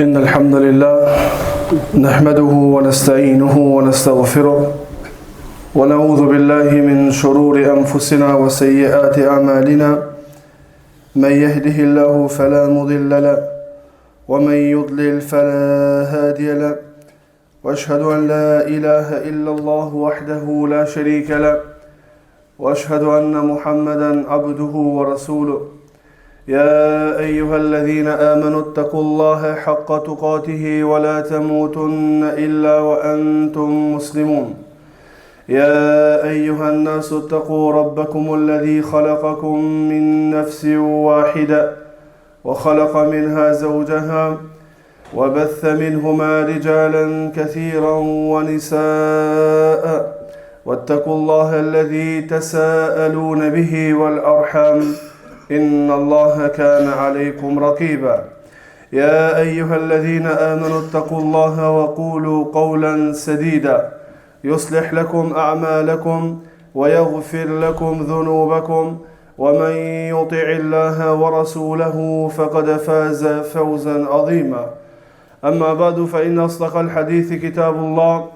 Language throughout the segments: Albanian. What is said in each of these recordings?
إن الحمد لله نحمده ونستعينه ونستغفره ونعوذ بالله من شرور أنفسنا وسيئات أعمالنا من يهده الله فلا مضل له ومن يضلل فلا هادي له واشهد ان لا اله الا الله وحده لا شريك له واشهد ان محمدا عبده ورسوله يا ايها الذين امنوا اتقوا الله حق تقاته ولا تموتن الا وانتم مسلمون يا ايها الناس اتقوا ربكم الذي خلقكم من نفس واحده وخلق منها زوجها وبث منهما رجالا كثيرا ونساء واتقوا الله الذي تساءلون به والارحام ان الله كان عليكم رقيبا يا ايها الذين امنوا اتقوا الله وقولوا قولا سديدا يصلح لكم اعمالكم ويغفر لكم ذنوبكم ومن يطع الله ورسوله فقد فاز فوزا عظيما اما بعد فان اصدق الحديث كتاب الله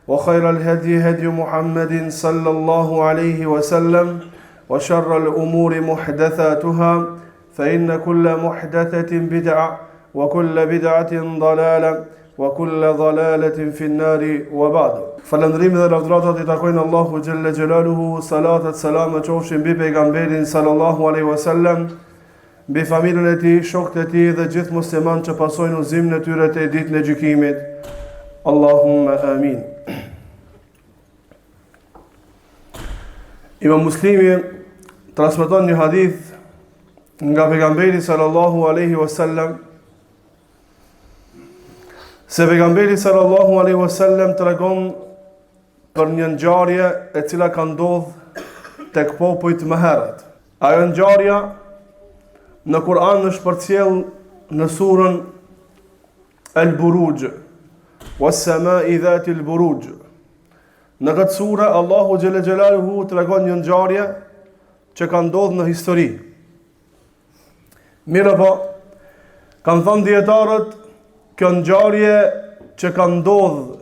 وخير الهدي هدي محمد صلى الله عليه وسلم وشر الامور محدثاتها فان كل محدثه بدعه وكل بدعه ضلاله وكل ضلالة في النار وبعد Falënderimi dhe lavdëratat i takojnë Allahu xhelle xhelaluhu, salatat selamet qofshin mbi pejgamberin sallallahu alaihi wasallam, mbi familjen e tij, shokët e tij dhe gjithë muslimanët që pasojnë udhëzimin e tyre deri ditën e gjykimit. Allahumma amin. Imam Muslimi transmeton një hadith nga pejgamberi sallallahu alaihi wasallam Se pejgamberi sallallahu alaihi wasallam tregon për një ngjarje e cila ka ndodh tek popujt më herët. Ajo ngjarja në Kur'an është përcjell në surën El Buruj, was samai dhati el Buruj. Në këtë sure Allahu xhele xhelaluhu tregon një ngjarje që ka ndodh në histori. Mirëpo, kanë thënë dijetarët, kjo ngjarje që ka ndodhë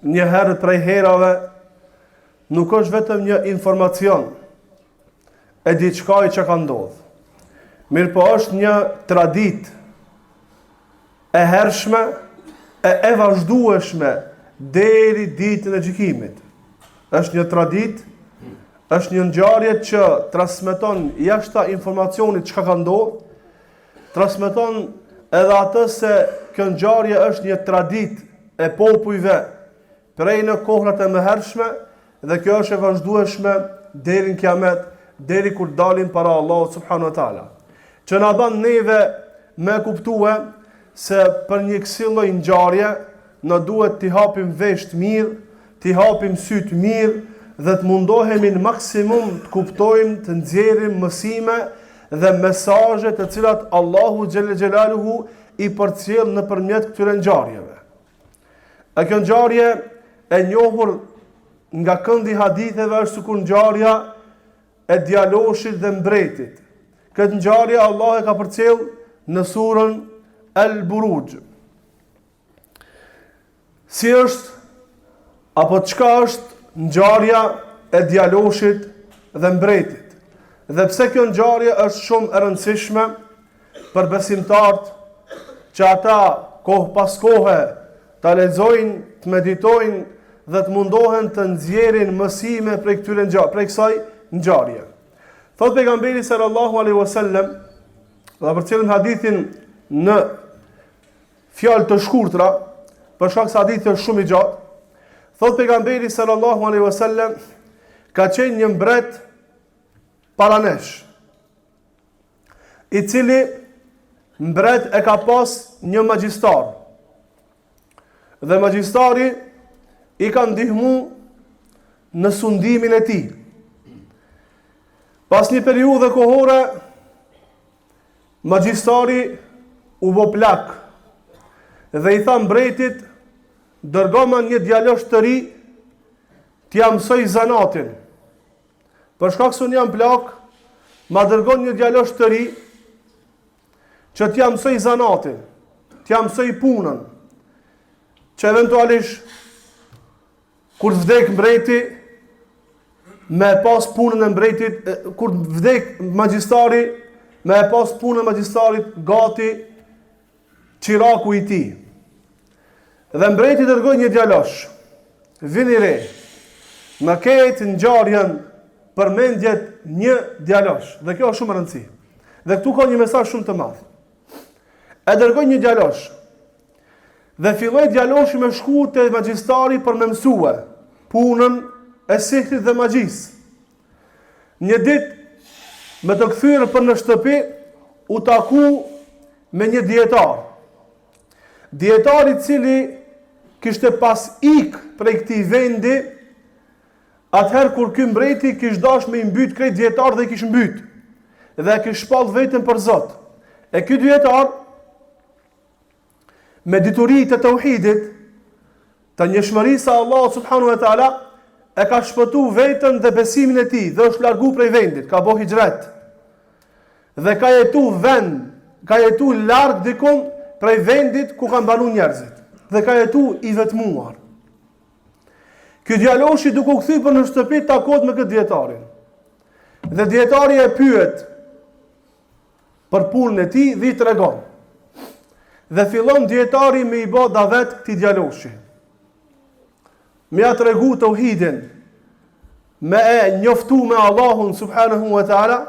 një herë prej herave, nuk është vetëm një informacion e diçkaje që ka ndodhë. Mirëpo është një traditë e hershme e e vazhdueshme deri ditën e gjykimit. Është një traditë, është një ngjarje që transmeton jashta informacionit çka ka ndodhur, transmeton edhe atë se kjo ngjarje është një traditë e popujve Prej në kohrat e mëhershme dhe kjo është e vazhdueshme deri në kiamet, deri kur dalim para Allahut subhanahu wa taala. Që na ban neve me kuptue se për një kësi lloj ngjarje na duhet t'i hapim vesht mirë, t'i hapim sytë mirë dhe të mundohemi në maksimum të kuptojmë, të nxjerrim mësime dhe mesazhe të cilat Allahu xhele xhelaluhu i përcjell nëpërmjet këtyre ngjarjeve. E kjo ngjarje e njohur nga këndi i haditheve është sikur ngjarja e djaloshit dhe mbretit. Këtë ngjarje Allah e ka përcjell në surën El Buruj. Si është apo çka është ngjarja e djaloshit dhe mbretit? Dhe pse kjo ngjarje është shumë e rëndësishme për besimtarët që ata kohë pas kohe ta lexojnë, të meditojnë dhe të mundohen të nxjerrin mësime prej këtyre ngja, prej kësaj ngjarje. Thot pejgamberi sallallahu alaihi wasallam, dhe përcjellim hadithin në fjalë të shkurtra, për shkak se hadithi është shumë i gjatë. Thot pejgamberi sallallahu alaihi wasallam, ka qenë një mbret para nesh. i cili mbret e ka pas një magjistar. Dhe magjistari i ka ndihmu në sundimin e tij. Pas një periudhe kohore, magjistari u bo plak dhe i tha mbretit, dërgoma një djalosh të ri, t'ia mësoj zanatin. Për shkak se unë jam plak, ma dërgon një djalosh të ri që t'ia mësoj zanatin. t'ja mësoj punën, që eventualisht, kur të vdek mbreti, me e pas punën e mbretit, kur të vdek magjistari, me e pas punën e magjistarit gati çiraku i tij. Dhe mbreti dërgoi një djalosh. Vini re. Në këtë ngjarjen përmendet një djalosh dhe kjo është shumë e rëndësi. Dhe këtu ka një mesazh shumë të madh. E dërgoi një djalosh. Dhe filloi djaloshi me shku te magjistari për me mësue punën e sihrit dhe magjisë. Një ditë me të kthyer për në shtëpi u taku me një dijetar. Dijetar i cili kishte pas ik prej këtij vendi, atëherë kur ky mbreti kish dash me i mbyt krejt dijetarët dhe i kish mbyt dhe e kish shpall veten për Zot. E ky dijetar me dituri të teuhidit, të njëshmërisë së Allahut subhanahu wa taala, e ka shpëtu veten dhe besimin e tij dhe është largu prej vendit, ka bo hixhret. Dhe ka jetu vend, ka jetu larg dikun prej vendit ku kanë banu njerëzit dhe ka jetu i vetmuar. Ky djaloshi duke u kthy për në shtëpi takohet me këtë dijetarin. Dhe dijetari e pyet për punën e tij dhe i tregon. Dhe fillon dijetari me i bë davet këtij djaloshi. Me ia tregu teuhidin, me e njoftu me Allahun subhanahu wa taala.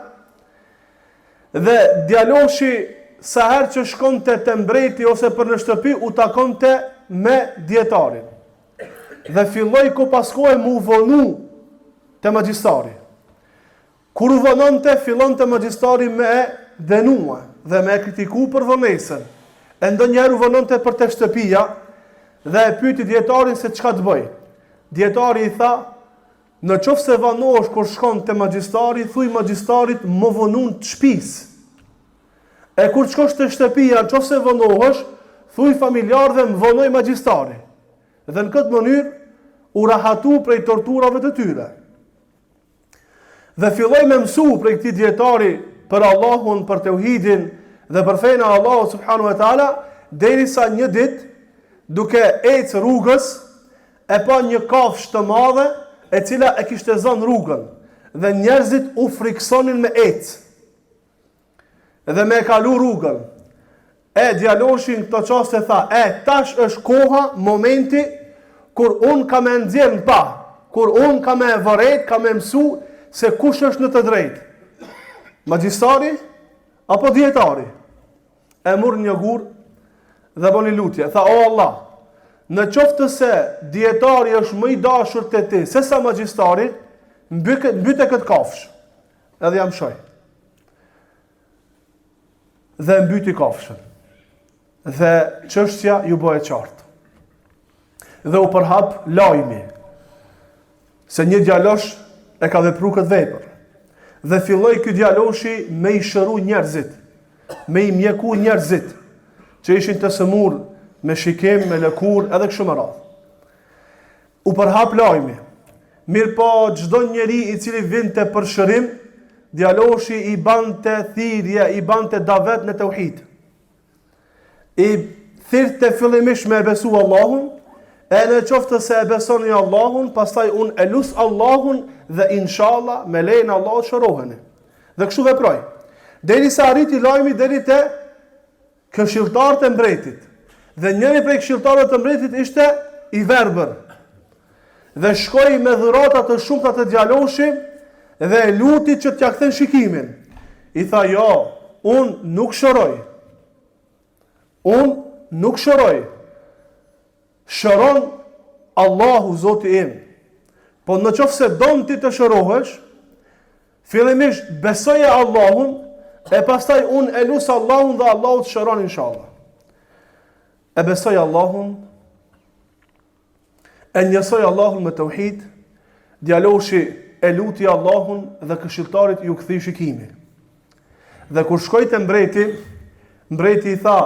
Dhe djaloshi sa herë që shkonte te mbreti ose për në shtëpi u takonte me dijetarin. Dhe filloi kohë pas kohe m'u vonu te magjistari. Kur u vononte, fillonte magjistari me e dënua dhe me e kritiku për vonesën. E ndonjëherë u vononte për te shtëpia dhe e pyeti dijetarin se çka të bëj. Dijetari i tha, në qoftë se vonohesh kur shkon te magjistari, thuj magjistarit m'u vonun të shpisë. E kur të shkosh te shtëpia, në qoftë se vonohesh, thuj familjarëve më vonoi magjistari. Dhe në këtë mënyrë u rahatu prej torturave të tyre. Dhe filloi me mësu prej këtij dijetari për Allahun, për teuhidin dhe për fenë e Allahut subhanahu wa taala, derisa një ditë duke ecë rrugës e pa një kafshë të madhe e cila e kishte zënë rrugën dhe njerëzit u friksonin me ecë dhe me e kalu rrugën. E djaloshi në këto çaste tha, e tash është koha, momenti kur unë kam me nxjerr në pah, kur unë kam me e vërejt, kam me mësu se kush është në të drejtë. Magjistari apo dijetari? E mur një gur dhe boni lutje. Tha, o Allah, në qoftë se dijetari është më i dashur te ti, se sa magjistari, mbyte këtë kafshë. Edhe ia mshoi. Dhe e mbyti kafshën. Dhe çështja ju bë e qartë. Dhe u përhap lajmi se një djalosh e ka vepru këtë vepër. Dhe filloi ky djaloshi me i shëru njerëzit, me i mjeku njerëzit që ishin të sëmurë me shikim, me lëkurë, edhe kështu me radhë. U përhap lajmi. Mirëpo çdo njeri i cili vinte për shërim, djaloshi i bante thirrje, i bante davet në teuhid. I thirrte fillimisht me e besu Allahun, e në qoftë se e besoni Allahun, pastaj unë e lus Allahun dhe inshallah me lejen e Allahut shëroheni. Dhe kështu veproi. Derisa arriti lajmi deri te Këshilltarët e mbretit. Dhe njëri prej këshilltarëve të mbretit ishte i verbër. Dhe shkoi me dhurata të shumta te djaloshi dhe e luti që t'ia kthen shikimin. I tha, jo, unë nuk shëroj. Unë nuk shëroj. Shëron Allahu Zoti im. Po në qoftë se don ti të shërohesh, fillimisht besoje Allahun e pastaj unë e lus Allahun dhe Allahu të shëron inshallah. E besoi Allahun, e njësoi Allahun me teuhid, djaloshi e luti Allahun dhe këshilltarit iu kthy shikimi. Dhe kur shkoi te mbreti, mbreti i tha,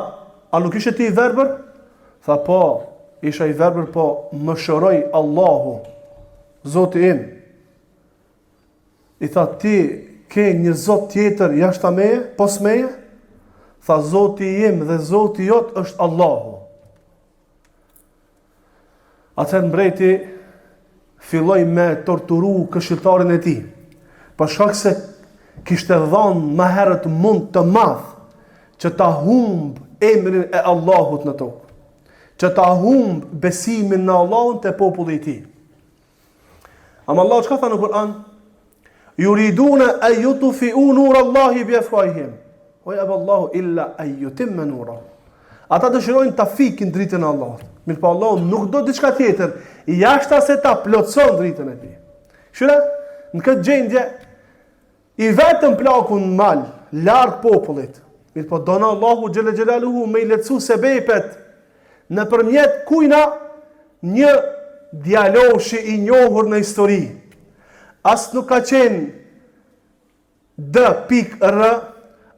a nuk ishe ti i verbër? Tha, po, isha i verbër, po më shëroi Allahu, Zoti im. I tha, ti ke një Zot tjetër jashtë meje, pos meje? Tha Zoti im dhe Zoti jot është Allahu. Atëherë mbreti filloi me torturu këshilltarin e tij. Për shkak se kishte dhënë më herët mund të madh që ta humb emrin e Allahut në tokë, që ta humb besimin në Allahun te populli i tij. Ama Allahu çka tha në Kur'an? Yuriduna an yutfi'u nur Allahi bi afwahihim. Wa yaba Allahu illa an yutimma nurahu. Ata dëshirojnë ta fikin dritën e Allahut. Mirëpo Allahu nuk do diçka tjetër, jashta se ta plotëson dritën e tij. Kqyre, në këtë gjendje I vetëm plaku në mal, larg popullit. Mirëpo don Allahu xhele xhelaluhu me i lehtësu sebepet nëpërmjet kujna një djaloshi i njohur në histori. As nuk ka qenë D pikë R,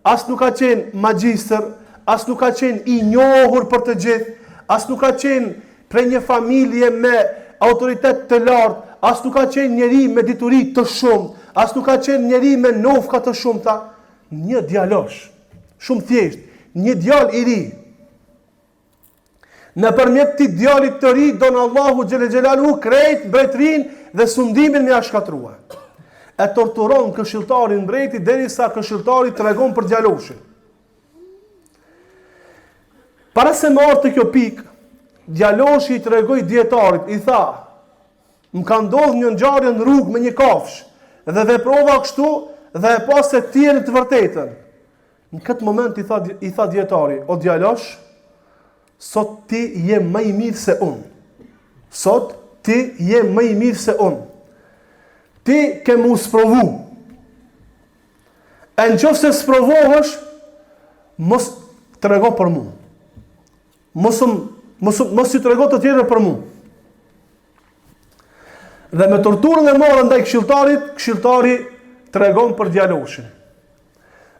as nuk ka qenë magjistër, as nuk ka qenë i njohur për të gjithë, as nuk ka qenë prej një familje me autoritet të lartë, as nuk ka qenë njeri me dituri të shumtë, as nuk ka qenë njeri me nofka të shumta, një djalosh, shumë thjesht, një djalë i ri. Nëpërmjet këtij djalit të ri don Allahu xhele xhelaluhu krejt mbretërinë dhe sundimin me ja shkatrua. E torturon këshilltarin mbreti derisa këshilltari tregon për djaloshin. Para se me ardhë te kjo pikë, djaloshi i tregoi dijetarit, i tha, më ka ndodhë një ngjarje në rrugë me një kafshë, dhe veprova kështu dhe e pa se ti je në të vërtetën. Në këtë moment i tha, i tha dijetari, o djalosh, sot ti je më i mirë se unë. Sot ti je më i mirë se unë. Ti ke m'u sprovu. E në qoftë se sprovohesh, mos trego për mu. Mos, mos, mos i trego të tjerëve për mu. Dhe me torturën e marrë ndaj këshilltarit, këshilltari tregon për djaloshin.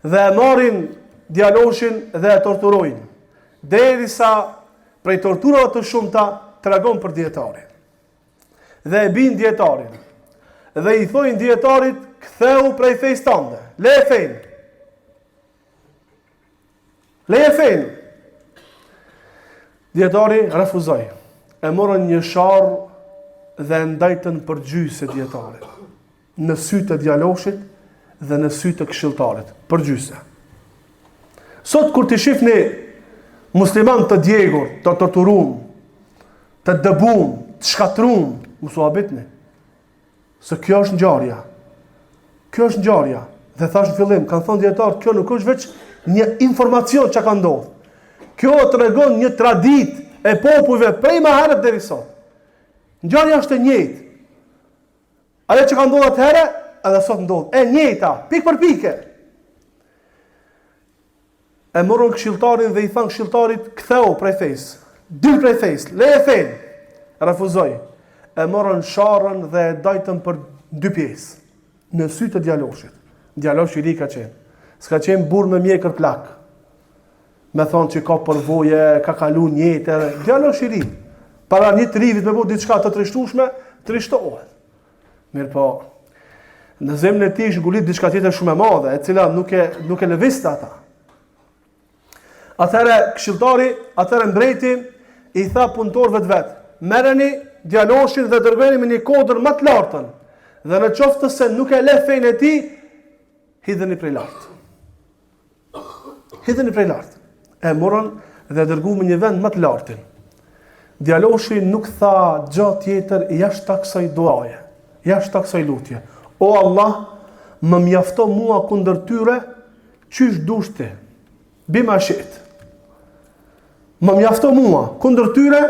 Dhe e marrin djaloshin dhe e torturojnë. Derisa prej torturave të shumta tregon për dijetarin. Dhe e bijnë dijetarin. Dhe i thojnë dijetarit, ktheu prej fejs tande. Leje fejnë. Leje fejnë. Dijetari refuzoi. E morën një sharrë dhe e ndajtën për gjysë dijetarin. Në sy të djaloshit dhe në sy të këshilltarit. Për gjysë. Sot kur t'i shifni musliman të djegur, të torturum, të dëbum, të shkatrum, mos u habitni. Se kjo është ngjarja. Kjo është ngjarja. Dhe thash në fillim, kanë thënë dijetarët, kjo nuk është veç një informacion që ka ndodhur. Kjo tregon një traditë e popujve prej më herët deri sot. Ngjarja është e njëjtë. Ajo që ka ndodhur atëherë, edhe sot ndodh. E njëjta, pikë për pikë. E morën këshilltarin dhe i thanë këshilltarit, ktheu prej fesë. Dil prej fesë, leje fenë. Refuzoi. E morën sharrën dhe e dajtën për dy pjesë. Në sy të djaloshit. Djalosh i ri ka qenë. S'ka qenë burrë me mjekër plak. Me thonë që ka përvoje, ka kalu një jetë edhe. Djalosh i ri. Para një të rivit me bo diçka të trishtushme, trishtohet. Mirëpo, në zemrën e tij ish ngulit diçka tjetër shumë e madhe, e cila nuk e, nuk e lëviste ata. Atëherë këshilltari, atëherë mbreti i tha punëtorëve të vet, merreni djaloshin dhe dërgojeni me një kodër më të lartën. Dhe në qoftë se nuk e le fenë e tij, hidheni prej lart. Hidheni prej lart. E morën dhe e dërguan në një vend më të lartin. Djaloshi nuk tha gjë tjetër jashtë kësaj duaje, jashtë kësaj lutje. O Allah, më mjafto mua kundër tyre, qysh dush ti. Bima shit. Më mjafto mua kundër tyre,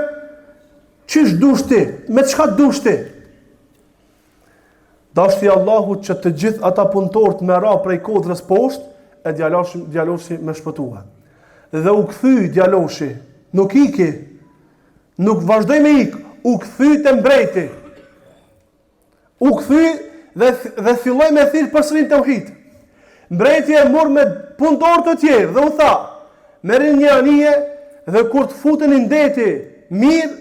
qysh dush ti, me çka dush ti. Dashti Allahu që të gjithë ata punëtorët me ra prej kodrës poshtë, e djaloshi, djaloshi me shpëtua. Dhe u kthy djaloshi, nuk iki, nuk vazhdoi me ik, u kthy te mbreti. U kthy dhe, dhe filloi me thirr përsëri në teuhid. Mbreti e mur me punëtorë të tjerë dhe u tha, merrni një anije dhe kur të futeni në deti, mirë,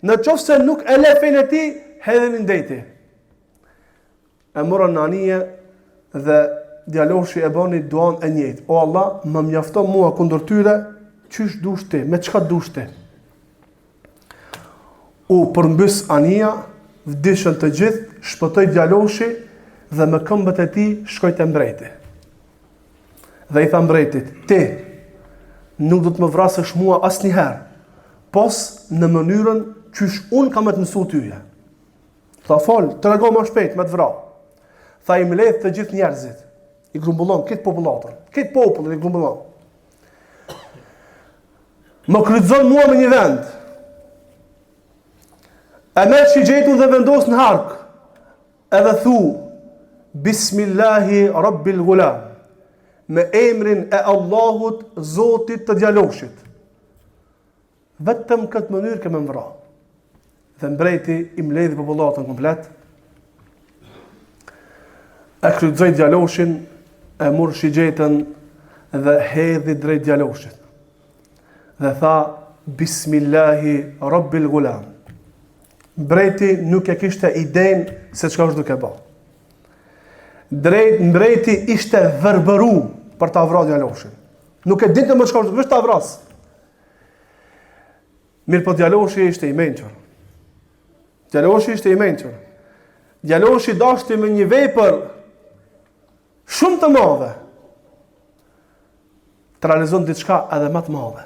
në qoftë se nuk e le fenë e tij, hedheni në deti. E morën në anije dhe djaloshi e bani duan e njëjtë. O Allah, më mjafto mua kundër tyre, qysh dush ti, me çka dush ti. U përmbys anija, vdiqën të gjithë, shpëtoi djaloshi dhe me këmbët e tij shkoi te mbreti. Dhe i tha mbretit, ti nuk do të më vrasësh mua asnjëherë, pos në mënyrën qysh unë kam me të mësu tyje. Tha fol, trego më shpejt me të vra. Tha i mbledh të gjithë njerëzit, i grumbullon këtë popullatën, këtë popullin i grumbullon. Më kryqëzon mua me një vend. E merr shigjetën dhe vendos në hark. Edhe thu, Bismillahi Rabbil Gulam, me emrin e Allahut, Zotit të djaloshit. Vetëm këtë mënyrë ke me më vra. Dhe mbreti i mbledhi popullatën komplet. E kryqëzoi djaloshin, e mur shigjetën dhe hedhi drejt djaloshit. Dhe tha, Bismillahi Rabbil Gulam. Mbreti nuk e kishte idenë se çka është duke ba. Drejt, mbreti ishte verbëru për ta vra djaloshin. Nuk e dinte më çka është duke, veç ta vrasë. Mirëpo djaloshi ishte i mençur. Djaloshi ishte i mençur. Djaloshi dashti me një vepër shumë të madhe. Të realizon diçka edhe më të madhe.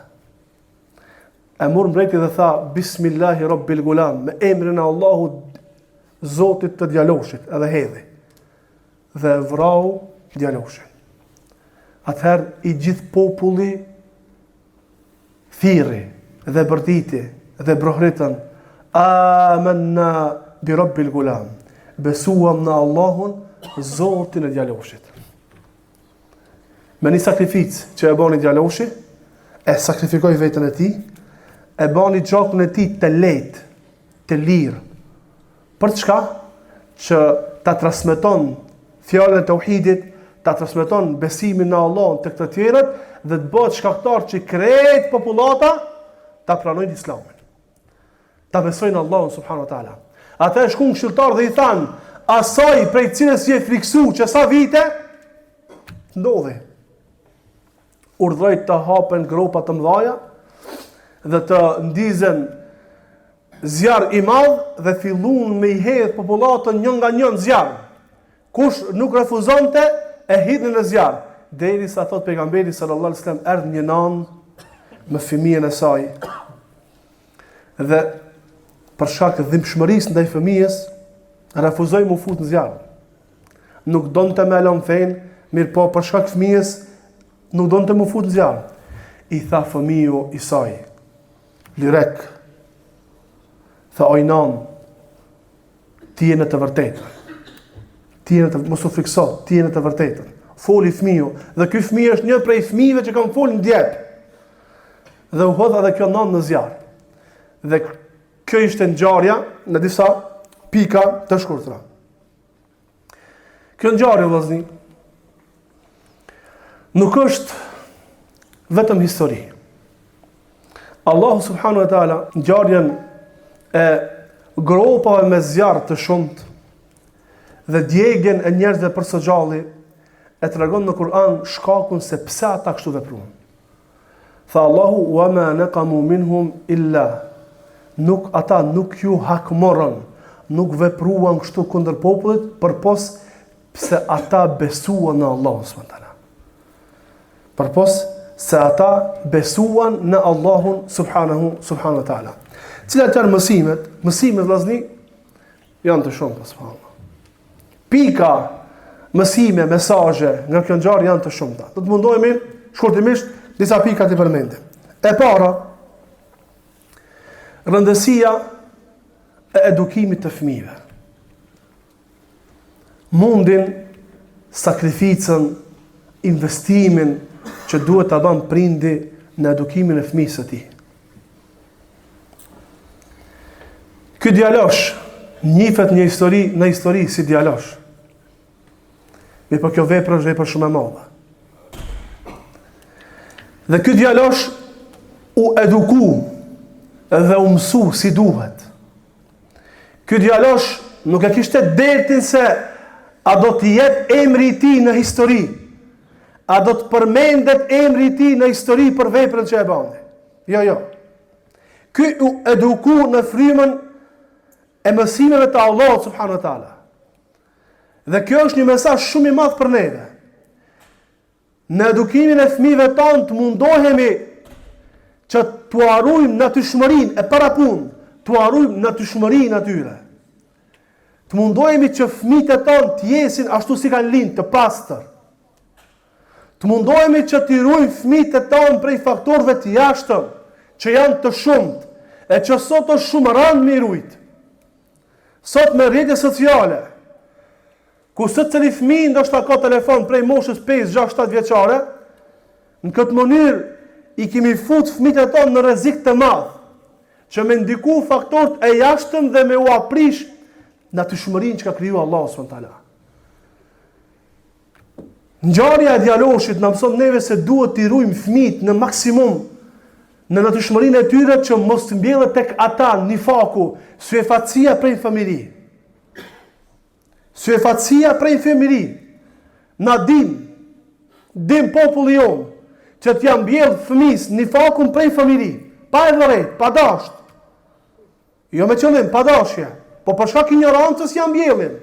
E mur mbreti dhe tha Bismillahi Rabbil Gulam me emrin e Allahut Zotit të djaloshit edhe hedhi. Dhe e vrau djaloshin. Atëherë i gjithë populli Thirri dhe bërtiti dhe brohritën, Amenna bi Rabbil Gulam, besuam në Allahun, Zotin e djaloshit. Me një sakrificë që e bani djaloshi, e sakrifikoi veten e tij, e bani gjakun e tij të lehtë, të lirë, Për çka? Që ta transmeton fjalën e tauhidit, ta transmeton besimin në Allahun tek të tjerët dhe të bëhet shkaktar që krejt popullata ta pranojnë Islamin. Ta besojnë Allahun subhanahu wa taala. Ata shkun këshilltar dhe i thanë, asaj prej cilës je friksu që sa vite ndodhi. Urdhëroi të hapen gropa të mëdha dhe të ndizen Zjarr i madh dhe fillun me i hedh popullatën një nga një në zjarr. Kush nuk refuzonte e hidhnin në zjarr. Derisa thot pejgamberi sallallahu alajhi wasallam erdh një nanë me fëmijën e saj. Dhe për shkak të dhimbshmërisë ndaj fëmijës, refuzoi m'u fut në zjarr. Nuk donte me lënë fenë, mirëpo për shkak të fëmijës nuk donte m'u fut në zjarr. I tha fëmiu i saj, Lirek, tha oj nanë, ti je në të vërtetën. Ti je në të, mos u frikso, ti je në të vërtetën. Foli fëmiu, dhe ky fëmijë është një prej fëmijëve që kanë fol në djep. Dhe u hodh edhe kjo nanë në zjarr. Dhe kjo ishte ngjarja në disa pika të shkurtra. Kjo ngjarje vëllazni nuk është vetëm histori. Allahu subhanahu wa taala ngjarjen e gropave me zjarr të shumtë dhe djegien e njerëzve për së gjalli e tregon në Kur'an shkakun se pse ata kështu vepruan. Tha Allahu wa ma naqamu minhum illa nuk ata nuk ju hakmorën, nuk vepruan kështu kundër popullit përpos pse ata besuan në Allahun subhanahu taala. Përpos se ata besuan në Allahun subhanahu subhanahu taala. Cilat janë mësimet? Mësimet vëllazni Janë të shumta, subhanallah. Pika, mësime, mesazhe nga kjo ngjarje janë të shumta. Do të mundohemi shkurtimisht disa pika t'i përmendim. E para, rëndësia e edukimit të fëmijëve. Mundin, sakrificën, investimin që duhet ta ban prindi në edukimin e fëmijës së tij. Ky djalosh njifet një histori në histori si djalosh. Mirëpo kjo vepër është vepër shumë e madhe. Dhe ky djalosh u eduku dhe u mësu si duhet. Ky djalosh nuk e kishte dertin se a do të jetë emri i tij në histori. A do të përmendet emri i tij në histori për veprën që e bani? Jo, jo. Ky u eduku në frymën e mësimeve të Allahut subhanahu wa taala. Dhe kjo është një mesazh shumë i madh për neve. Në edukimin e fëmijëve tanë të mundohemi që t'ua rujmë natyrshmërinë e para punë, t'ua rujmë natyrshmërinë atyre. Të mundohemi që fëmijët e tanë të jesin ashtu si kanë lind, të pastër. Të mundohemi që t'i rujmë fëmijët e tanë prej faktorëve të jashtëm, që janë të shumtë, e që sot është shumë randë me i rujt. Sot me rrjete sociale, ku secili fëmijë ndoshta ka telefon prej moshës 5, 6, 7 vjeçare, në këtë mënyrë i kemi fut fëmijët e tanë në rrezik të madh, që me ndiku faktorët e jashtëm dhe me ua prish natyrshmërinë që ka kriju Allahu subhanahu teala. Ngjarja e djaloshit na mëson neve se duhet t'i rujmë fëmijët në maksimum në natyrshmërinë e tyre që mos të mbjellet tek ata nifaku, syefaqësia prej fëmijëri. Syefaqësia prej fëmijëri. Na dim, dim populli jonë që t'ia mbjell fëmijës nifakun prej fëmijëri, pa e vërejt, pa dasht. Jo me qëllim, pa dashje, po për shkak injorancës ia mbjellim.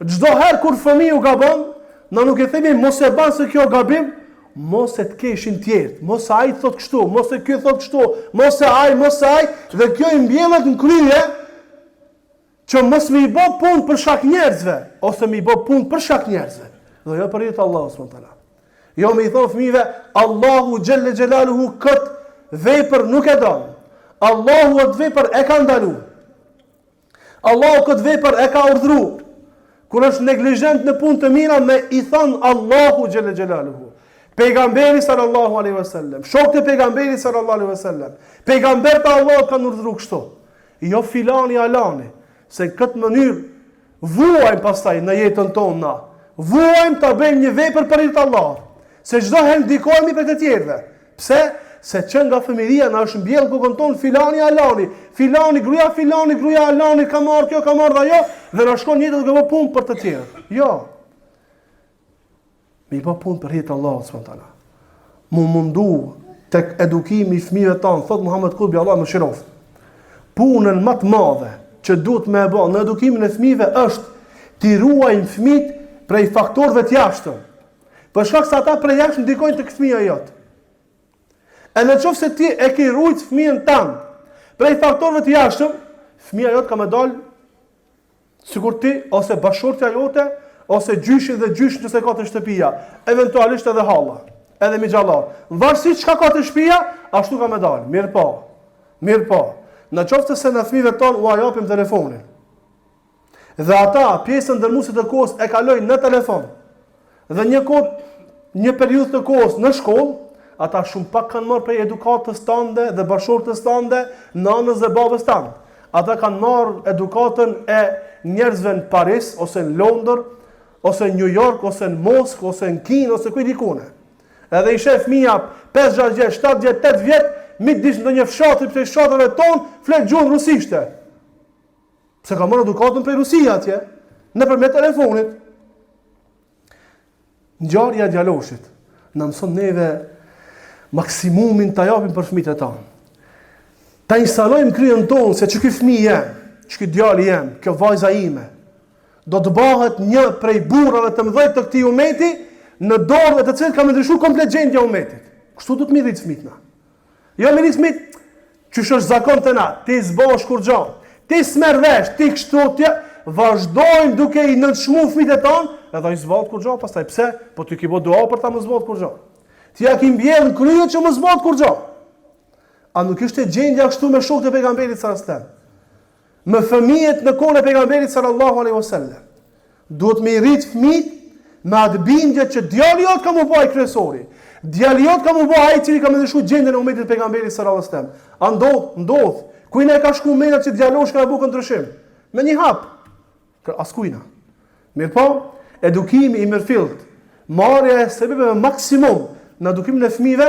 Çdo herë kur fëmiu gabon, na nuk e themi mos e ban se kjo gabim, mos e të keshin tjerët, mos ai thot kështu, mos e ky thot kështu, mos e ai, mos e ai, dhe kjo i mbjellet në krye, që mos me i bo punë për shkak njerëzve, ose me i bo punë për shkak njerëzve, dhe jo për hir të Allahut subhanahu teala. Jo me i thonë fëmijëve, Allahu xhelle xhelaluhu kët vepër nuk e don. Allahu atë vepër e ka ndalu. Allahu këtë vepër e ka urdhru. Kur është neglizhent në punë të mira me i thonë Allahu xhelle xhelaluhu. Pejgamberi sallallahu alaihi wasallam, shokët e pejgamberit sallallahu alaihi wasallam, pejgamberët e Allahut kanë urdhru kështu. Jo filani alani, se në këtë mënyrë Vuajmë pastaj në jetën tonë na. Vuajmë ta bëjmë një vepër për hir të Allahut. Se çdo herë ndikohemi prej të tjerëve. Pse? Se që nga fëmijëria na është mbjellë kokën tonë filani alani, filani gruaja filani, gruaja alani ka marrë kjo, ka marrë ajo dhe na shkon jeta duke bërë punë për të tjerë. Jo. Me i bë punë për hir të Allahut subhanahu teala. Mu mundu tek edukimi i fëmijëve tanë, thot Muhammed Kutbi Allahu e mëshiroftë. Punën më të madhe që duhet me e bë në edukimin e fëmijëve është t'i ruajmë fëmijët prej faktorëve të jashtëm. Për shkak se ata prej jashtë ndikojnë tek fëmija jot. E në qoftë se ti e ke rujt fëmijën tand prej faktorëve të jashtëm, fëmija jot ka me dal Sikur ti ose bashkëshortja jote ose gjyshin dhe gjyshin nëse ka te shtëpia, eventualisht edhe halla, edhe mixhallar. Në varësi çka ka te shtëpia, ashtu ka me dal. Mirëpo. Mirëpo. Në qoftë se na fëmijëve tonë ua japim telefonin. Dhe ata pjesën dërmuese të kohës e kalojnë në telefon. Dhe një kohë, një periudhë të kohës në shkollë, ata shumë pak kanë marrë prej edukatës tande dhe bashkëshortes tande, nanës dhe babës tande. Ata kanë marrë edukatën e njerëzve në Paris, ose në Londër, ose në New York, ose në Moskë, ose në Kinë, ose ku e di ku unë. Edhe i sheh fëmija 5, 6 vjet, 7 vjet, 8 vjet, midis ndonjë fshati prej fshatrave tonë, flet gjuhën rusishte. Pse ka marrë edukatën prej Rusia atje, nëpërmjet telefonit. Ngjarja e djaloshit na mëson neve maksimumin ta japim për fëmijët e tanë. Ta instalojmë kryen tonë se që ky fëmijë jem, që ky djali jem, kjo vajza ime, do të bëhet një prej burrave të mëdhenj të këtij umeti, në dorë e të cilit ka me ndryshu komplet gjendja e umetit. Kështu duhet me i rrit fëmijët na. Jo me rrit fëmijët, qysh është zakon te na, ti s'bosh kurgjo, ti s'merr vesh, ti kështu, ti... Vazhdojmë duke i nënçmu fëmijët e tanë, edhe ai s'bahet kurgjo, pastaj pse? Po ti ki bo dua për ta mos bahet kurgjo. Ti ja ki mbjellë në krye që mos bahet kurgjo. A nuk ishte gjendja kështu me shokët e pejgamberit sallallahu alajhi wasallam? Me fëmijët në kohën e pejgamberit sallallahu alaihi wasallam. Duhet me i rrit fëmijët me atë bindje që djali jot ka mu bo ai kryesori. Djali jot ka mu bo ai i cili ka me ndryshu gjendjen e umetit të pejgamberit sallallahu alaihi wasallam. A ndodh? Ndodh. Kujna e ka shku mendja që djaloshi ka me bo këtë ndryshim? Me një hap. Askujna. Mirëpo, edukimi i mirëfillt, marrja e sebebeve maksimum në edukimin e fëmijëve,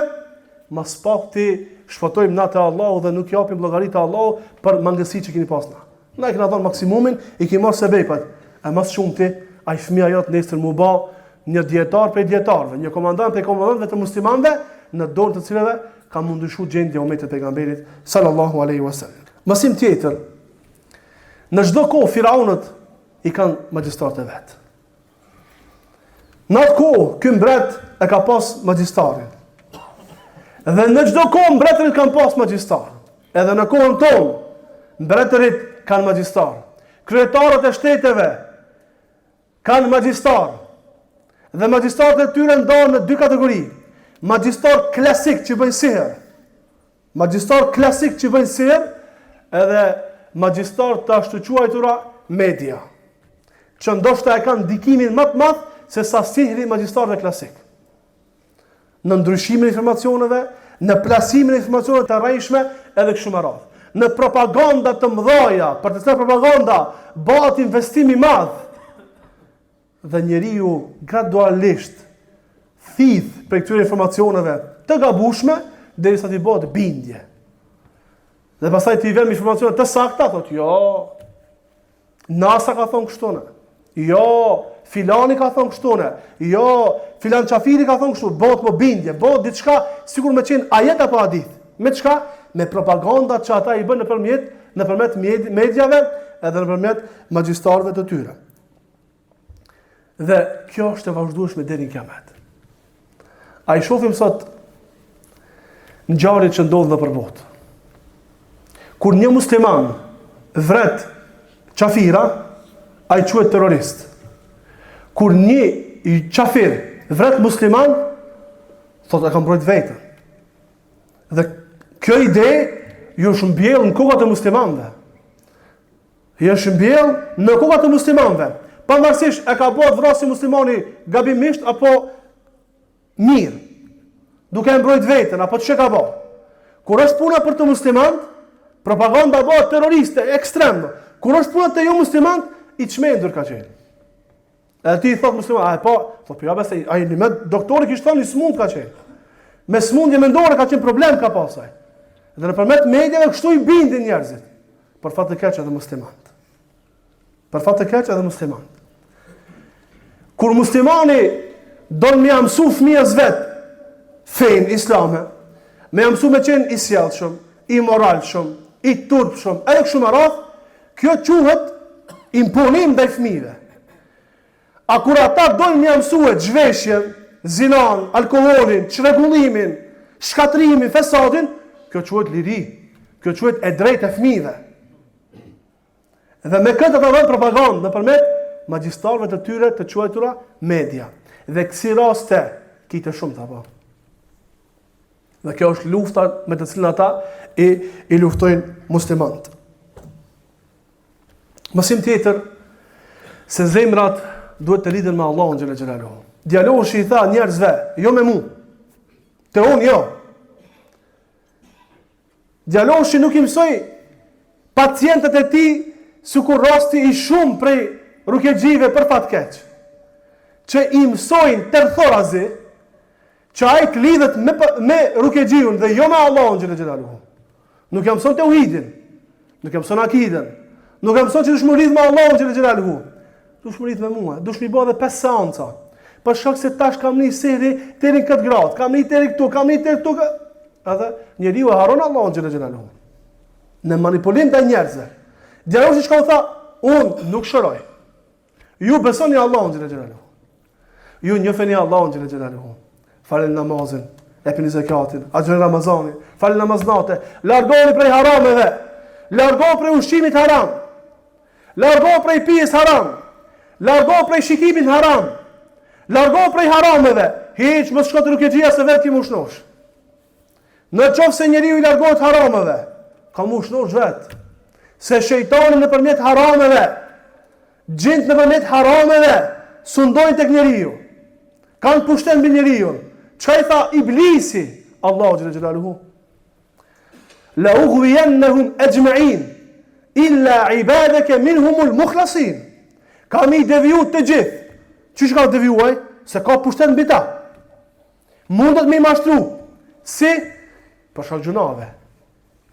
ma s'pakti shpëtojmë na te Allahu dhe nuk japim llogari te Allahu për mangësi që kemi pas na. Na e kena dhënë maksimumin, i kemi marrë sebepet. E ma s'shumti, ai fëmija jot nesër mu ba. Një dijetar prej dijetarëve, një komandant prej komandantëve të muslimanëve, në dorë të cilëve ka m'u ndryshu gjendja e umetit të pejgamberit sallallahu alaihi wasallam. Mësim tjetër, në çdo kohë firaunët i kanë magjistarët e vet. Në atë kohë, ky mbret e ka pas magjistarin. Dhe në çdo kohë mbretërit kanë pas magjistar. Edhe në kohën tonë, mbretërit kanë magjistar. Kryetarët e shteteve kanë magjistar. Dhe magjistarët e tyre ndahen në dy kategori. Magjistar klasik që bëjnë sihr. Magjistar klasik që bëjnë sihr edhe magjistar të ashtuquajtura media, që ndoshta e kanë ndikimin më të madh se sa sihri i magjistarëve klasik. Në ndryshimin e informacioneve, në plasimin e informacioneve të rrejshme edhe kështu me radhë. Në propaganda të mëdha, për të cilat propaganda bëhet investim i madh, Dhe njeriu gradualisht thith prej këtyre informacioneve të gabushme derisa t'i bëhet bindje. Dhe pastaj ti vjen me informacione të sakta, thotë, jo. NASA ka thonë kështu ne. Jo, filani ka thonë kështu ne. Jo, filan qafiri ka thonë kështu, bëhet më bindje, bëhet diçka sikur me qenë ajet apo hadith. Me çka? Me propagandat që ata i bëjnë nëpërmjet nëpërmjet mediave edhe nëpërmjet magjistarëve të tyre. Dhe kjo është e vazhdueshme deri në kiamet. A i shohim sot ngjarjet që ndodhin nëpër botë. Kur një musliman vret qafira, ai quhet terrorist. Kur një qafir vret musliman, thotë e kam mbrojt veten. Dhe kjo ide ju është mbjellë në kokat e muslimanëve. I është mbjell në kokat e muslimanëve. Pavarësisht e ka bërë vrasje muslimani gabimisht apo mirë, duke e mbrojt veten apo çka ka bërë. Kur është puna për të muslimant, propaganda bëhet terroriste ekstrem. Kur është puna te jo muslimant, i çmendur ka qenë. Edhe ti i thot musliman, a e po, thot po ja besa, ai një me doktori kishte thonë i smut ka qenë. Me smundje mendore ka qenë problem ka pasaj. Dhe nëpërmjet mediave kështu i bindin njerëzit. Për fat të keq edhe muslimant. Për fat të keq edhe muslimant. Kur muslimani don me ja mësu fëmijës vet fenë islame, me ja mësu me qenë i sjellshëm, i moralshëm, i turpshëm, edhe kështu me radhë, kjo quhet imponim ndaj fëmijëve. A kur ata dojnë me ja mësue zhveshjen, zinan, alkoholin, çrregullimin, shkatërrimin, fesadin, kjo quhet liri, kjo quhet e drejtë e fëmijëve. Dhe me këtë ata bëjnë propagandë nëpërmjet magjistarëve të tyre të quajtura media. Dhe kësi raste ki të shumta po. Dhe kjo është lufta me të cilën ata i, i luftojnë muslimant. Mësim tjetër, se zemrat duhet të lidhen me Allahun xhele xhelaluhu. Djaloshi i tha njerëzve, jo me mu, te unë jo. Djaloshi nuk i mësoi pacientët e tij sikur rasti i shumë prej rukjexhive për fat keq, që i mësojnë tërthorazi, që ai të lidhet me, me rukjexhiun dhe jo me Allahun xhele xhelaluhu. Nuk ja mëson teuhidin, nuk ja mëson akiden, nuk ja mëson që dush m'u lidh me Allahun xhele xhelaluhu. Dush m'u lidh me mua, dush m'i bo edhe 5 seanca. Për shkak se tash kam ni sehri deri në këtë gradë, kam ni deri këtu, kam ni deri këtu. Edhe njeriu e harron Allahun xhele xhelaluhu. Në manipulim ndaj njerëzve. Djaloshi çka u tha, unë nuk shëroj. Ju besoni Allahun xhele xhelaluhu. Ju njofeni Allahun xhele xhelaluhu. Faleni namazin, jepni zekatin, agjëroni Ramazanin, faleni namaz nate, largohuni prej harameve, largohuni prej ushqimit haram, largohuni prej pijes haram, largohuni prej shikimit haram, largohuni prej harameve, hiç mos shko te rukjexhia se vetë ki m'u shnosh. Në qoftë se njeriu i largohet harameve, ka m'u shnosh vetë. Se shejtani nëpërmjet harameve, xhindët nëpërmjet harameve, sundojnë tek njeriu. Kanë pushtet mbi njeriun. Çka i tha iblisi? Allahu xhele xhelaluhu. La ughwiyannahum ajma'in illa ibadaka minhumul mukhlasin. Kam i deviju të gjithë. Qysh ka deviju ai? Se ka pushtet mbi ta. Mundet me i mashtru. Si? Për shkak gjynaheve.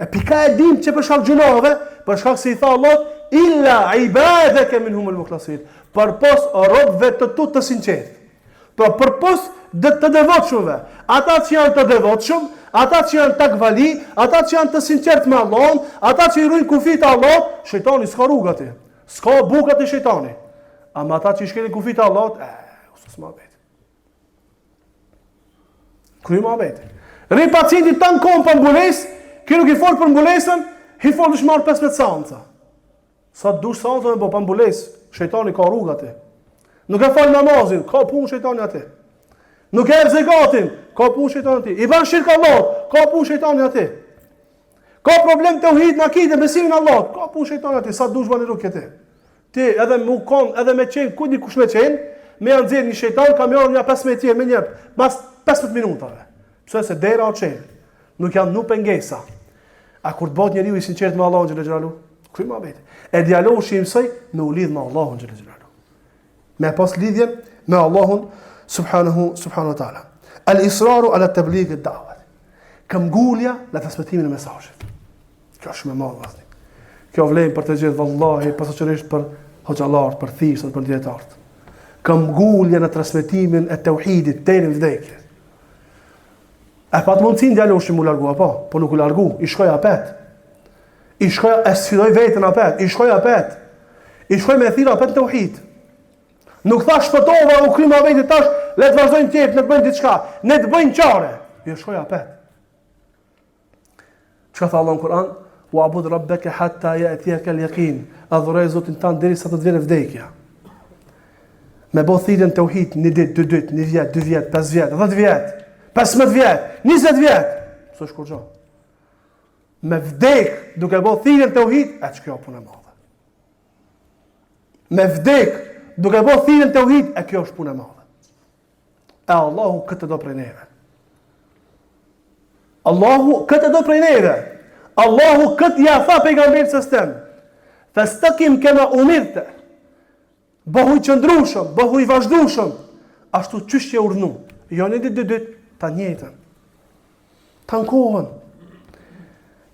E pika e dim që për shkak gjynaheve, për shkak se i tha Allah, illa ibadeke minhumul mukhlasin. Përpos robëve të tu të sinqertë. Pra përpos dhe të devotshmëve, ata që janë të devotshëm, ata që janë takvali, ata që janë të sinqertë me Allahun, ata që i ruajnë kufijtë e Allahut, shejtani s'ka rrugë aty. S'ka bukë aty shejtani. Ama ata që i shkelin kufijtë e Allahut, e, u sos muhabeti. Kry muhabeti. Rri pacienti tanë kohën pa mbulesë, ky nuk i fol për mbulesën, i fol është marrë 15 seanca. Sa të dush seanca me bo pa mbulesë, shejtani ka rrugë aty. Nuk e fal namazin, ka punë shejtani aty. Nuk e jep zekatin, ka punë shejtani aty. I ban shirk Allahut, ka punë shejtani aty. Ka problem teuhid në akide, besimin Allahut, ka punë shejtani aty, sa dush bani rukje ti. Ti edhe me kon, edhe me qenë, ku di kush me qenë, me ja nxjerr një shejtan, ka me ardhë nja 15 tjerë me një, mas 15 minutave. Pse se dera o çelë, nuk janë nuk pengesa. A kur të bëhet njeriu i sinqert me Allahun xhele xhelaluhu? Kry muhabeti. E djaloshi i mësoi me u lidh me Allahun xhele xhelaluhu. Me pas lidhjen me Allahun subhanahu subhanahu wa taala. Al israru ala tabligh ad da'wat. Këmbgulja në transmetimin e mesazhit. Kjo është shumë e madhe vllazni. Kjo vlen për të gjithë vallahi, posaçërisht për hoxhallarët, për thirrësit, për dijetarët. Këmbgulja në transmetimin e teuhidit deri në vdekje. E pat mundësinë djaloshi mu largu, apo? Po nuk u largu, i shkoi apet. I shkoi, e sfidoi veten apet, i shkoi apet. I shkoi me thirr apet në teuhid. Nuk tha shpëtova, u kry muhabeti tash, le të vazhdojnë tjerët, le të bëjnë diçka, le të bëjnë qare. Jo shkoi apet. Çka tha Allahu në Kur'an? Wa abud rabbaka hatta ya'tiyaka al-yaqin. Adhuroje Zotin tënd derisa të të vjen vdekja. Me bo thirrjen teuhid një ditë, dy ditë, një vjet, dy vjet, pesë vjet, 10 vjet, 15 vjet, 20 vjet. S'është kurgjo. Me vdek duke bo thirrjen teuhid, e që kjo punë e madhe. Me vdek duke bo thirrjen teuhid, e kjo është punë e madhe. E Allahu këtë do prej neve. Allahu këtë do prej neve. Allahu këtë ja tha pejgamberit alejhi selam. Festekim kema umirte. Bëhu i qëndrushëm, bëhu i vazhdushëm. Ashtu qysh je urdhnu. Jo një ditë, dy ditë, tanë jetën. Tanë kohën.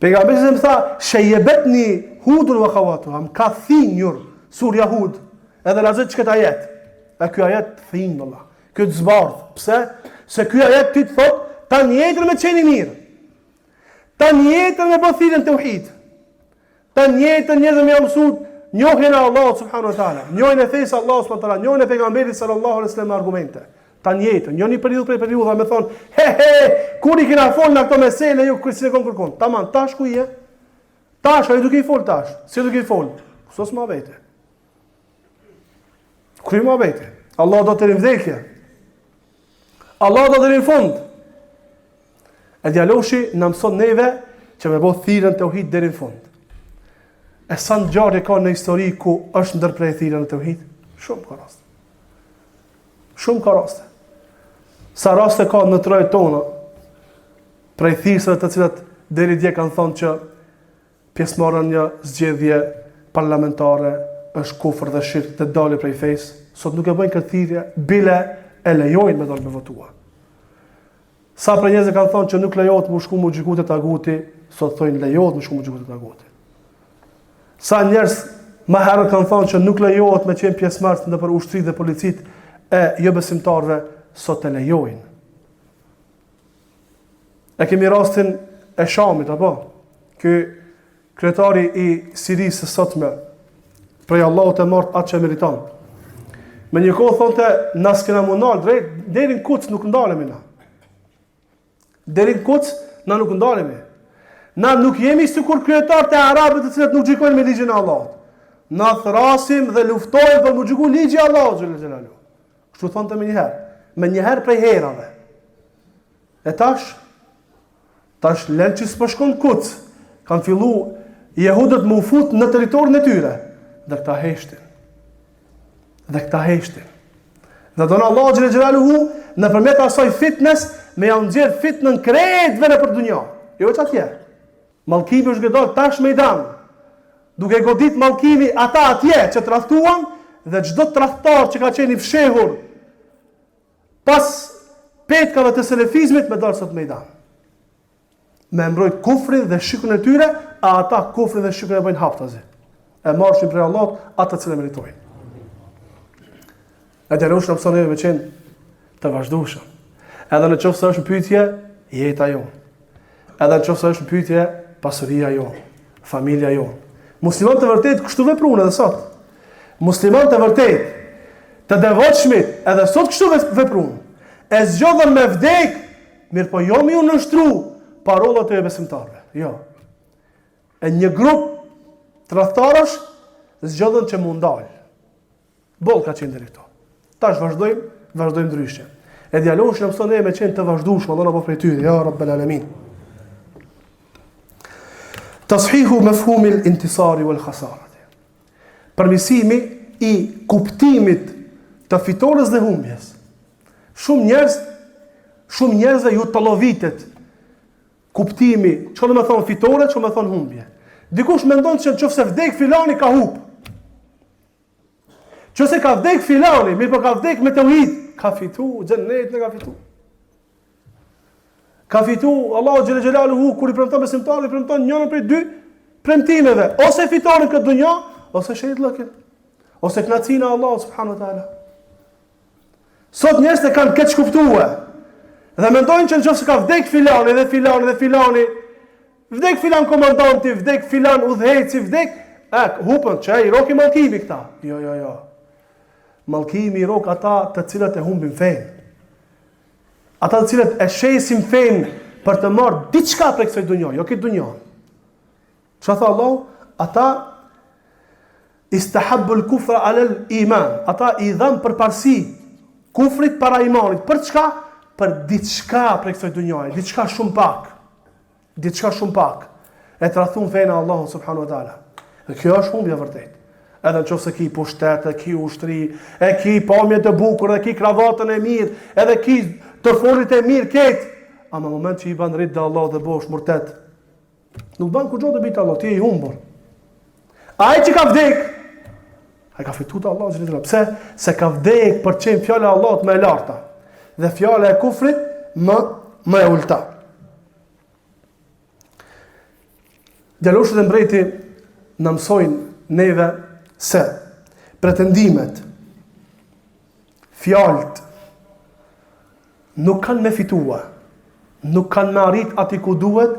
Pejgamberi alejhi selam tha, shejebetni Hudun ve ehevatuha, më ka thinjur surja Hud, edhe lexoi qëkëtë ajet. E ky ajet të thinj, vëlla. Ky të zbardh. Pse? Se ky ajet ty të thot, tanë jetën me qenë i mirë. Tanë jetën me bo thirrjen teuhid. Tanë jetën njerëzve me ja mësu njohjen e Allahut subhanahu wa taala, njohjen e fesë Allahut subhanahu wa taala, njohjen e pejgamberit sallallahu alaihi wasallam me argumente. Tanë jetën, jo një periudhë prej periudha me thon, he he, kur i kena fol në këto mesele, ju kur s'e kon kërkon. Tamam, tash ku je? Tash ai duke i fol tash, si duke i fol? Sos muhabeti. Kry muhabeti. Allah do deri n'vdekje. Allah do deri në fund. E djaloshi na mëson neve që me bo thirrjen teuhid deri në fund. E sa ngjarje ka në histori ku është ndërpre thirrja në teuhid? Shumë ka raste. Shumë ka raste. Sa raste ka në trojet tona prej thirrësve të cilët deri dje kanë thonë që pjesëmarrja në një zgjedhje parlamentare është kufër dhe shirk dhe dalje prej fesë, sot nuk e bëjnë këtë thirrje, bile e lejojnë me dalë me votua. Sa prej njerëzve kanë thonë që nuk lejohet mu shku mu gjyku te taguti, sot thonë lejohet mu shku mu gjyku te taguti. Sa njerëz më herët kanë thonë që nuk lejohet me qenë pjesëmarrës nëpër ushtritë dhe policitë e jobesimtarëve, sot e lejojnë. E kemi rastin e Shamit, apo? Ky Kryetari i Sirisë së sotme, prej Allahut e marrtë atë që e meriton. Me një kohë thonte, na s'kena mu nalë, drejt, deri në Kuds nuk ndalemi na. Deri në Kuds, na nuk ndalemi. Na nuk jemi sikur kryetarët e arabëve të cilët nuk gjykojnë me ligjin e Allahut. Na thrasim dhe luftojmë për mu gjyku ligji i Allahut, xhele xhelaluhu. Kështu thonte me njëherë. Me njëherë prej herave. E tash, Tash len që s'po shkon Kuds, kanë fillu jehudët me u fut në territorin e tyre, dhe këta heshtin. Dhe këta heshtin. Dhe don Allahu xhele xhelaluhu, nëpërmjet asaj fitnes, me jau nxjerr fitnën krejtve nëpër dunja. Jo veç atje. Mallkimi është duke tash mejdan. Duke godit mallkimi ata atje që tradhtuan, dhe çdo tradhtar që ka qenë i fshehur, Pas petkave të selefizmit me dalë sot mejdan. Me mbrojt kufrin dhe shirkun e tyre, a ata kufrin dhe shirkun e bëjnë haptazi. E marrshin prej Allahut atë të cilën meritojnë. E djaloshi na mëson neve me qenë. Të vazhdueshëm. Edhe në qoftë se është në pyetje, jeta jonë. Edhe në qoftë se është në pyetje, pasuria jonë, familja jonë. Muslimanët e vërtetë kështu veprun edhe sot. Muslimanët e vërtetë, të devotshmit, edhe sot kështu veprun. E zgjodhën me vdek, mirëpo jo me ju nënshtru parollat e jobesimtarëve. Jo. E një grup tradhtarësh zgjodhën që m'u ndal. Boll ka qenë deri këtu. Tash vazhdojmë, vazhdojmë ndryshe. E djaloshi na mëson ne me qenë të vazhdueshëm, Allahu na bëftë prej tyre, ja Rabbel Alamin. Tashihu mefhumil intisari wal khasarati. Përmirësimi i kuptimit të fitores dhe humbjes. Shumë njerëz, shumë njerëzve ju tollovitet kuptimi, çka do me thonë fitore, çka do me thonë humbje. Dikush mendon që në qoftë se vdek filani ka hup. Qoftë se ka vdek filani, mirëpo ka vdek me teuhid, ka fitu, xhennetin e ka fitu. Ka fitu, Allahu xhele xhelaluhu, kur i premton besimtarëve, i premton njënën prej dy premtimeve, ose fitoren n'këtë dunja, ose shehidllëkin, ose knaqsinë e Allahut subhanu teala. Sot njerëzit e kanë keqkuptue, dhe mendojnë që në qoftë se ka vdek filani dhe filani dhe filani, Vdek filan komandanti, vdek filan udhëheqësi, vdek, e, hupën, që i roki mallkimi këta. Jo, jo, jo. Mallkimi i rok ata të cilët e humbin fenë. Ata të cilët e shesin fenë për të marrë diçka prej kësaj dunja, jo këtë dunja. Çka tha Allahu? Ata istahabbu al-kufra ala al-iman. Ata i dhanë përparësi kufrit para imanit. Për çka? Për diçka prej kësaj dunjaje, diçka shumë pak. Diçka shumë pak. E tradhtun fenë e Allahut subhanahu wa taala. Dhe kjo është humbje e vërtetë. Edhe në qoftë se ki pushtet, e ki ushtri, e ki pamje të bukur, e ki kravatën e mirë, edhe ki të folit e mirë ketë. Ama moment që i ban ridde Allahut dhe bohesh murted, nuk ban kurgjo dobi te Allahu, ti je i humbur. Ai që ka vdek, ai ka fitu te Allahu xhele xhelaluhu. Pse? Se ka vdek për qenë fjala e Allahut më e larta. Dhe fjala e kufrit më, më e ulta. Djaloshi dhe mbreti na mësojnë neve se pretendimet, fjalët, nuk kanë me fitua, nuk kanë me arrit aty ku duhet,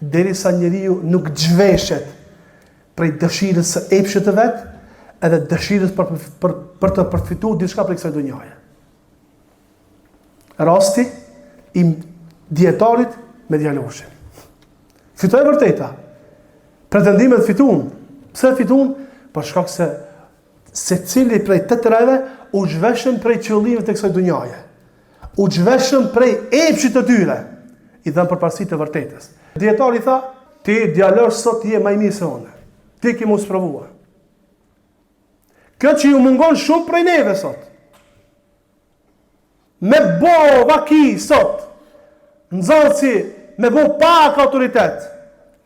derisa njeriu nuk xhveshet prej dëshirës së epshit të vet, edhe dëshirës për, për, për të përfitu diçka prej kësaj dunjaje. Rasti i dijetarit me djaloshin. Fitoi e vërteta. Pretendimet fitun. Pse fitun? Për shkak se secili prej të treve u zhveshën prej qëllimit të kësaj dunjaje. U zhveshën prej epshit të tyre. I dhanë përparësi të vërtetës. Dijetari tha, ti djalosh sot je ma i mirë se unë. Ti ki m'u sprovua. Kjo që ju mungon shumë prej neve sot. Me bo vaki sot, nxënësi me bo pak autoritet,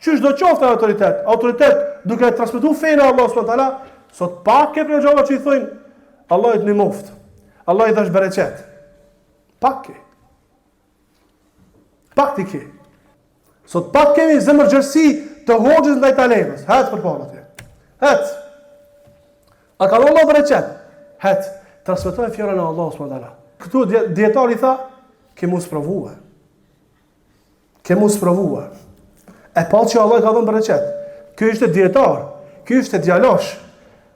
qysh do qoftë autoritet, autoritet duke e transmetu fenë e Allahut subhanahu teala, sot pak ke prej hoxhallarëve që i thojnë, Allahu të nimoftë, Allahu të dhashtë bereqet, pak ke. Pak ti ke. Sot pak kemi zemërgjerësi të hoxhës ndaj talebës. Hec përpara ti. Hec. A ka dhënë Allahu bereqet? Hec. Transmetoje fjalën e Allahut subhanahu teala. Këtu dijetari tha, ke m'u sprovue. Ke m'u sprovue. E pa që Allah i ka dhënë bereqet. Ky ishte dijetar, ky ishte djalosh.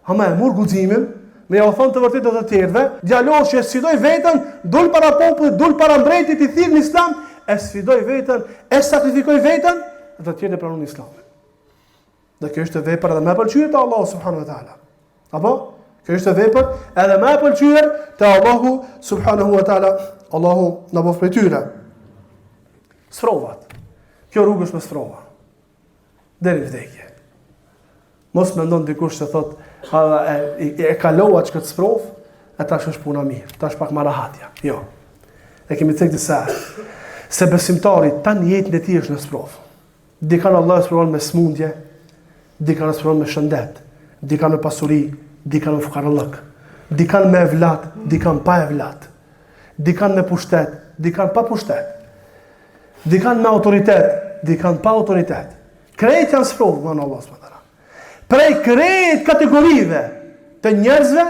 Ama e mur guximin, me jau thonë të vërtetën të tjerëve, djaloshi e sfidoi veten, dul para popullit, dul para mbretit i thirr në islam, e sfidoi veten, e sakrifikoi veten, dhe të tjerët e pranuan islamin. Dhe kjo ishte vepër edhe më e pëlqyer te Allahu subhanahu wa taala. Apo? Kjo ishte vepër edhe më e pëlqyer te Allahu subhanahu wa taala. Allahu na bëftë prej tyre. Sprovat. Kjo rrugë është me sprova. Deri në vdekje. Mos mendon dikush se thot, a, e, e, e kalova që këtë sprovë, e tash është puna mirë, tash pak ma rahat jam. Jo. E kemi cek disa herë. Se besimtari tan jetën e tij është në sprovë. Dikan Allah e sprovon me smundje, dikan e sprovon me shëndet, dikan me pasuri, dikan me fukarallëk, dikan me evlat, dikan pa evlat, dikan me pushtet, dikan pa pushtet, dikan me autoritet, dikan pa autoritet. Krejt janë sprovë, nga Allah subhanahu teala. Prej krejt kategorive të njerëzve,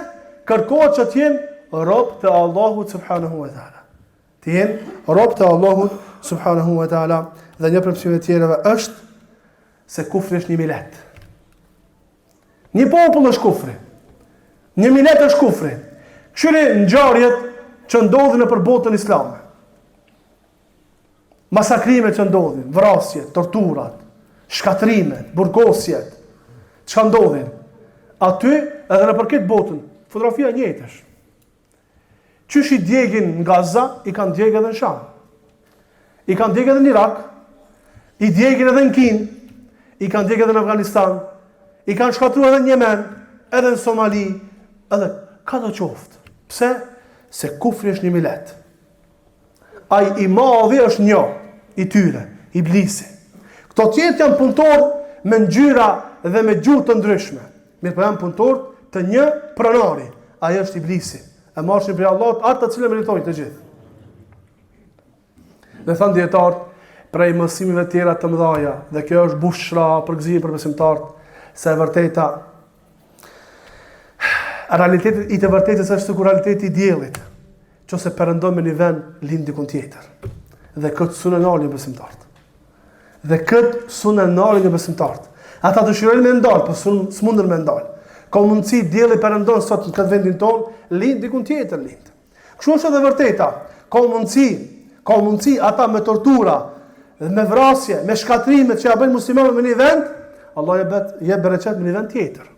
kërkohet që të jenë rob të Allahut subhanahu wa taala. Të jenë rob të Allahut subhanahu wa taala dhe një prej mësimeve tjerave është se kufri është një milet. Një popull është kufri. Një milet është kufri. Kqyri ngjarjet që ndodhin nëpër botën islame. Masakrimet që ndodhin, vrasjet, torturat, shkatërrimet, burgosjet, çka ndodhin? Aty edhe nëpër këtë botën, fotografia e njëjtë është. Qysh i djegin në Gaza, i kanë djegë edhe në Sham. I kanë djegë edhe në Irak, i djegin edhe në Kinë, i kanë djegë edhe në Afganistan, i kanë shkatërru edhe në Jemen, edhe në Somali, edhe kado qoftë. Pse? Se kufri është një milet. Ai i madhi është një i tyre, iblisi. Këto tjerët janë punëtorë me ngjyra dhe me gjuhë të ndryshme. Mirëpo janë punëtorë të një pronari, ai është iblisi. E marrshin prej Allahut atë të cilën meritojnë të gjithë. Dhe thanë dijetarët, prej mësimeve tjera të mëdhaja, dhe kjo është bushra përgëzim për besimtarët, se e vërteta, realiteti i të vërtetës është sikur realiteti i diellit, Qoftë se perëndon me një vend, lind dikun tjetër. Dhe këtë s'un e nalin besimtarët. Dhe këtë s'un e nalin besimtarët. Ata dëshirojnë me ndalë, po s'munden me ndalë. Ka mundësi dielli perëndon sot në këtë vendin tonë, lind dikun tjetër lind. Kështu është edhe e vërteta. Ka mundësi, ka mundësi ata me tortura, dhe me vrasje, me shkatërrime që ja bëjnë muslimanëve me një vend, Allah jep jep bereqet me një vend tjetër.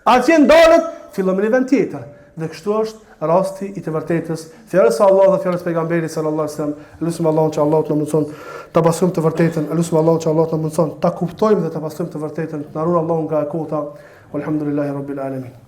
Atje ndalet, fillon me një vend tjetër. Dhe kështu është rasti i të vërtetës, fjalës së Allahut dhe fjalës së pejgamberit sallallahu alajhi wasallam. Lusim Allahun që Allahu të na mundson ta pasojmë të vërtetën, lusim Allahun që Allahu të na mundson ta kuptojmë dhe ta pasojmë të vërtetën. Na ruan Allahu nga e kota. Walhamdulillahi rabbil alamin.